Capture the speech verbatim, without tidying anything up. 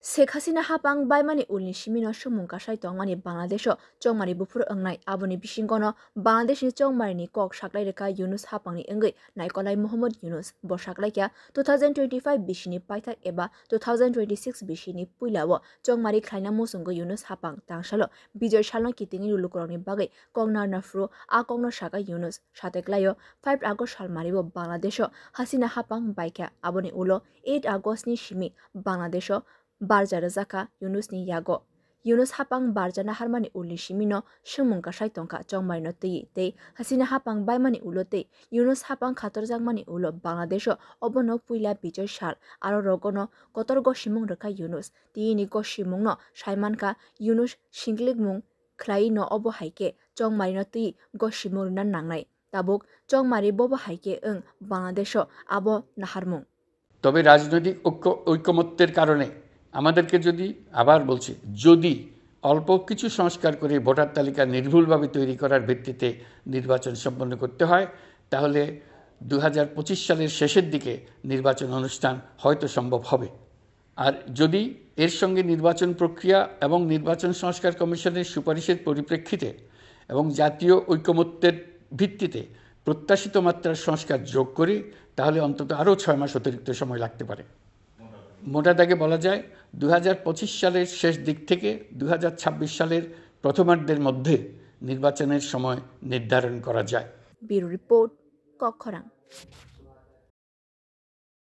Sheikh Hasina hapang baimani ulni simino swngmung kasai tongmani Bangladesho chongmari buphuru wngnai, aboni bisingono Bangladeshni chongmarini kok saklai rwkha Yunus hapangni wngwi Naikolai Mohammad Yunus. Bo saklaikha two thousand twenty-five bisini paithak eba two thousand twenty-six bisini puilao chongmari khlaina muchungo Yunus hapang tangsalo Bijoy salno kitingwi lukurokni bagwi kok narwna phuru a kokno sakha Yunus. Sateklaio five August salmaribo Bangladesho Hasina hapang baikha, aboni ulo eight August ni simi Bangladesho barja rwjakha Yunusni yago. Yunus hapang barjana harmani ulni simino swngmung kasai tongkha chongmarino twi tei Hasina hapang baimani ulo tei Yunus hapang khatorjakmani ulo Bangladesho obono puila Bijoy sal, aro rogono kotor gosimung rwkha Yunus. Tini gosimungno saimankha Yunus singlikmung khlaino, obo hai khe chongmarino twi gosimung rwna nangnai. Tabuk chongmari bobo hai khe wng Bangladesho abo naharmung. তবে রাজনৈতিক ঐক্য ঐকমত্যের কারণে আমাদেরকে যদি, আবার বলছি, যদি অল্প কিছু সংস্কার করে ভোটার তালিকা নির্ভুলভাবে তৈরি করার ভিত্তিতে নির্বাচন সম্পন্ন করতে হয়, তাহলে দু হাজার পঁচিশ সালের শেষের দিকে নির্বাচন অনুষ্ঠান হয়তো সম্ভব হবে। আর যদি এর সঙ্গে নির্বাচন প্রক্রিয়া এবং নির্বাচন সংস্কার কমিশনের সুপারিশের পরিপ্রেক্ষিতে এবং জাতীয় ঐকমত্যের ভিত্তিতে প্রত্যাশিত মাত্রার সংস্কার যোগ করি, তাহলে অন্তত আরও ছয় মাস অতিরিক্ত সময় লাগতে পারে। মোটা দাগে বলা যায়, দু হাজার পঁচিশ সালের শেষ দিক থেকে দু হাজার ছাব্বিশ সালের প্রথমার্ধের মধ্যে নির্বাচনের সময় নির্ধারণ করা যায়। Bureau Report, Kokkhorang.